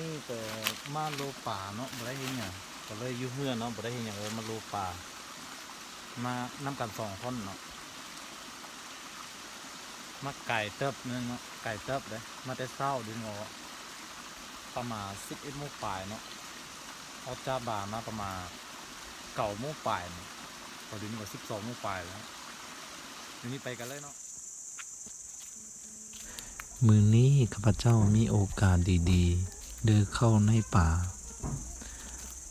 ນີ້ກໍມາໂລປາເນາະ ບໍ່ໄດ້ເຮັດຫຍັງ ກໍເລີຍຢູ່ເຮືອນເນາະ ບໍ່ໄດ້ເຮັດຫຍັງ ເລີຍມາໂລປາ ມານຳກັນສອງຄົນເນາະ. ມາໄກເຕີບເນາະ ໄກເຕີບເດ້ ມາແຕ່ເຊົ້າ ດຽວນີ້ກໍປະມານສິບເອັດໂມງປາຍເນາະ ອອກຈາກບ້ານມາປະມານເກົ້າໂມງປາຍເນາະ ກໍດຽວນີ້ກໍສິບສອງໂມງປາຍແລ້ວ ດຽວນີ້ໄປກັນເລີຍເນາະ. ມື້ນີ້ຂ້າພະເຈົ້າມີໂອກາດດີໆ ໄດ້ເຂົ້າໃນປ່າ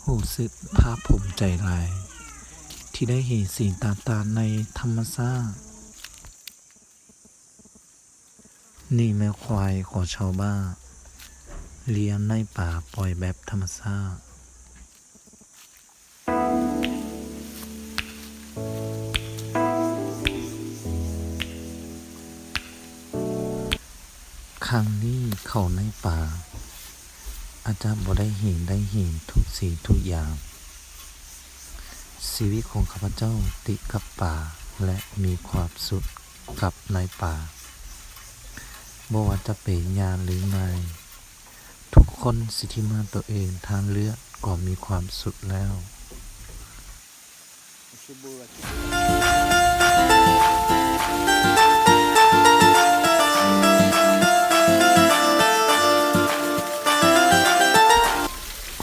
ຮູ້ສຶກພາກພູມໃຈຫຼາຍ ທີ່ໄດ້ເຫັນສິ່ງຕ່າງໆໃນທຳມະຊາດ. ນີ້ແມ່ນຄວາຍຂອງຊາວບ້ານ ລ້ຽງໃນປ່າ ປ່ອຍແບບທຳມະຊາດ. ຄັ້ງນີ້ເຂົ້າໃນປ່າ ອາດຈະບໍ່ໄດ້ເຫັນ ໄດ້ເຫັນທຸກສິ່ງທຸກຢ່າງ. ຊີວິດຂອງຂ້າພະເຈົ້າຕິດກັບປ່າ ແລະ ມີຄວາມສຸກກັບໃນປ່າ. ບໍ່ວ່າຈະເປັນຍາມຫຼືງາຍ ທຸກຄົນສິດທິມານຕົວເອງ ທາງເລືອກກໍມີຄວາມສຸກແລ້ວ.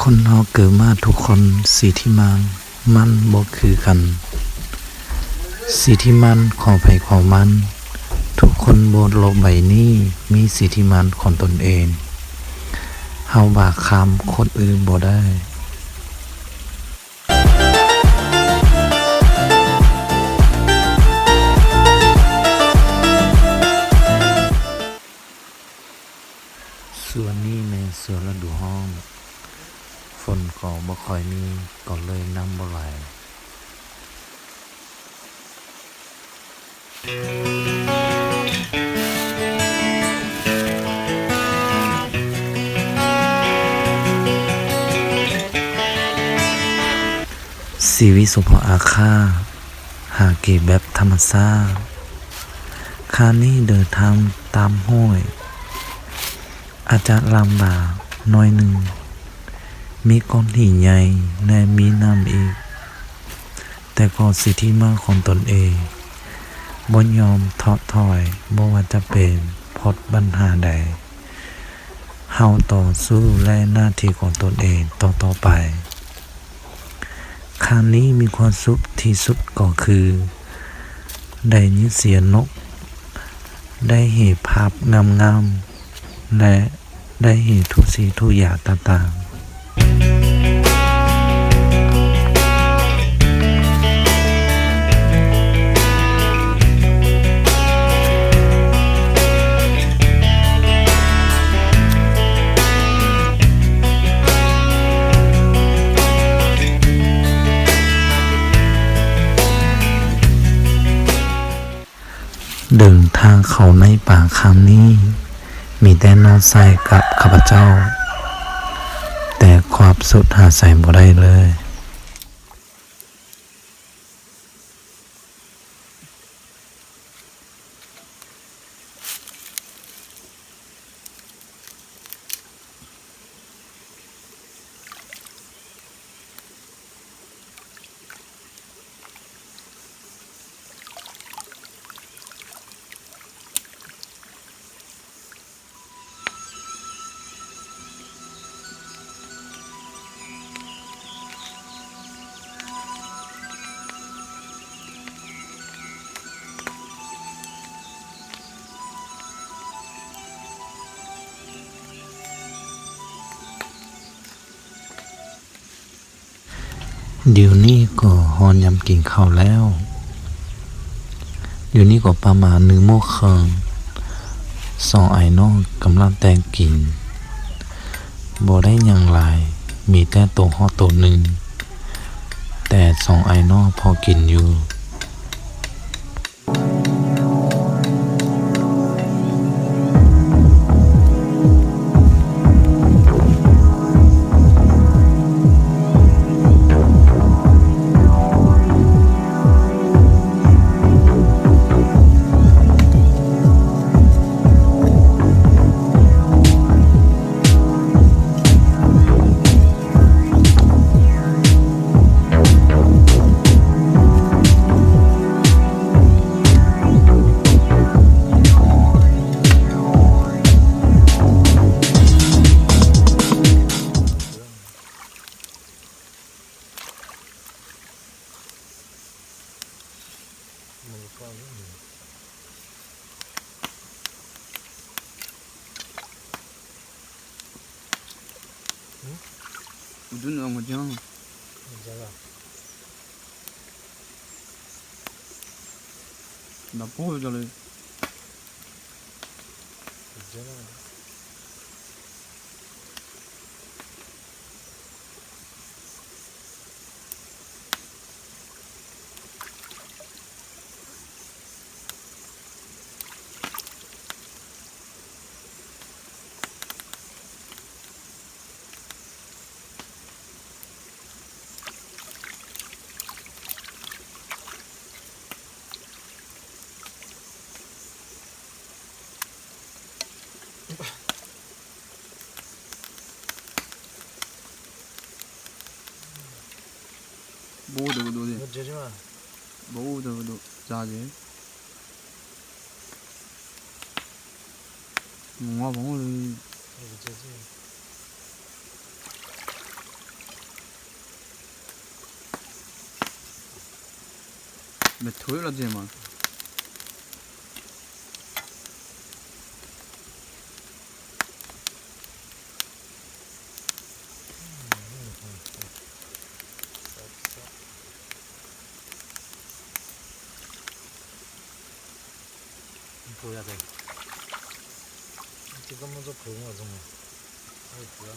ຄົນເຮົາເກີດມາທຸກຄົນສິດທິມານ ມັນບໍ່ຄືກັນ. ສິດທິມານຂອງໃຜຂອງມັນ. ທຸກຄົນບົນໂລກໃບນີ້ມີສິດທິມານຂອງຕົນເອງ. ເຮົາບາກຂ້າມຄົນອື່ນບໍ່ໄດ້. ຊ່ວງນີ້ແມ່ນຊ່ວງລະດູຮ້ອນ, ຝົນກໍບໍ່ຄ່ອຍມີ, ກໍເລີຍນ້ຳບໍ່ໄຫຼ. ຊີວິດສະເພາະອາຄາດ ຫາກິນແບບທຳມະຊາດ. ຄາວນີ້ເດີນທາງຕາມຫ້ວຍ ອາດຈະລຳບາກໜ້ອຍໜຶ່ງ, ມີກ້ອນຫີນໃຫຍ່ ແລະ ມີນ້ຳອີກ, ແຕ່ກໍສິດທິມານຂອງຕົນເອງ, ບໍ່ຍອມທໍ້ຖອຍ, ບໍ່ວ່າຈະເປັນພົບບັນຫາໃດ, ເຮົາຕໍ່ສູ້ ແລະ ໜ້າທີ່ຂອງຕົນເອງຕໍ່ໆໄປ. ຄັ້ງນີ້ມີຄວາມສຸກທີ່ສຸດກໍຄື ໄດ້ຍິນສຽງນົກ, ໄດ້ເຫັນພາບງາມໆ ແລະ ໄດ້ເຫັນທຸກສິ່ງທຸກຢ່າງຕ່າງໆ. ເດີນທາງເຂົ້າໃນປ່າຄັ້ງນີ້ ມີແຕ່ນ້ອງຊາຍກັບຂ້າພະເຈົ້າ, ແຕ່ຄວາມສຸກຫາໃສບໍ່ໄດ້ເລີຍ. ດຽວນີ້ກໍຮອດຍາມກິນເຂົ້າແລ້ວ. ດຽວນີ້ກໍປະມານໜຶ່ງໂມງເຄິ່ງ. ສອງອ້າຍນ້ອງກຳລັງແຕ່ງກິນ. ບໍ່ໄດ້ຫຍັງຫຼາຍ, ມີແຕ່ໂຕເຫາະໂຕໜຶ່ງ, ແຕ່ສອງອ້າຍນ້ອງພໍກິນຢູ່. ເ Ucuz almacan. Güzel ha. Lafı hocalı. Güzel abi. Bodo, bodo, bodo. Bodo, bodo. Bodo, bodo. Zaje. Ngwa bang lu. Bethui la jema. Boya de. Tika mo zo ko mo zo mo. Ai, boya.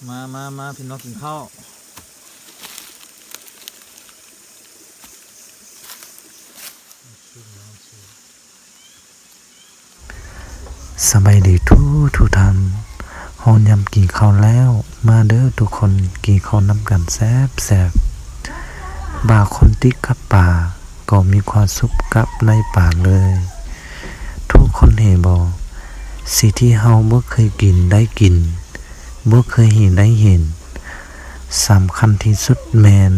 ມາ ມາ ມາ ພີ່ນ້ອງກິນເຂົ້າ. ສະບາຍດີທຸກໆທ່ານ. ຮອດຍາມກິນເຂົ້າແລ້ວ, ມາເດີທຸກຄົນ ກິນເຂົ້ານຳກັນແຊບໆ. ບາງຄົນຕິດກັບປາ ກໍມີຄວາມສຸກກັບໄດ້ປາເລີຍ. ທຸກຄົນເຫັນບໍ່? ສິ່ງທີ່ເຮົາບໍ່ເຄີຍກິນໄດ້ກິນ, ບໍ່ເຄີຍເຫັນໄດ້ເຫັນ. ສຳຄັນທີ່ສຸດແມ່ນ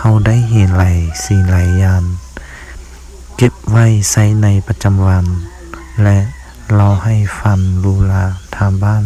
ເຮົາໄດ້ເຫັນຫຼາຍສິ່ງຫຼາຍຢ່າງ, ເກັບໄວ້ໃຊ້ໃນປະຈຳວັນ ແລະ ເລົ່າໃຫ້ຟັງລູກຫຼານທາງບ້ານ.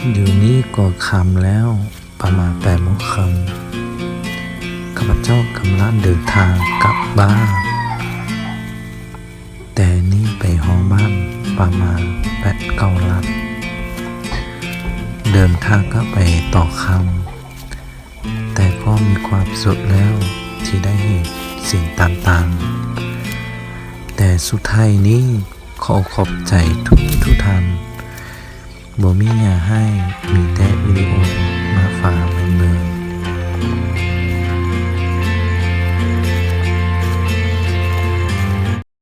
ດຽວນີ້ກໍຄ່ຳແລ້ວ ປະມານແປດໂມງເຄິ່ງ ຂ້າພະເຈົ້າກຳລັງເດີນທາງກັບບ້ານ ແຕ່ນີ້ໄປຮອດບ້ານປະມານແປດເກົ້າຫຼັກ ເດີນທາງກັບໄປຕອນຄ່ຳ ແຕ່ກໍມີຄວາມສຸກແລ້ວທີ່ໄດ້ເຫັນສິ່ງຕ່າງໆ ແຕ່ສຸດທ້າຍນີ້ ຂໍຂອບໃຈທຸກໆທ່ານ ບໍ່ມີຫຍັງໃຫ້ ມີແຕ່ວິດີໂອມາຝາກແມ່ນເບີ.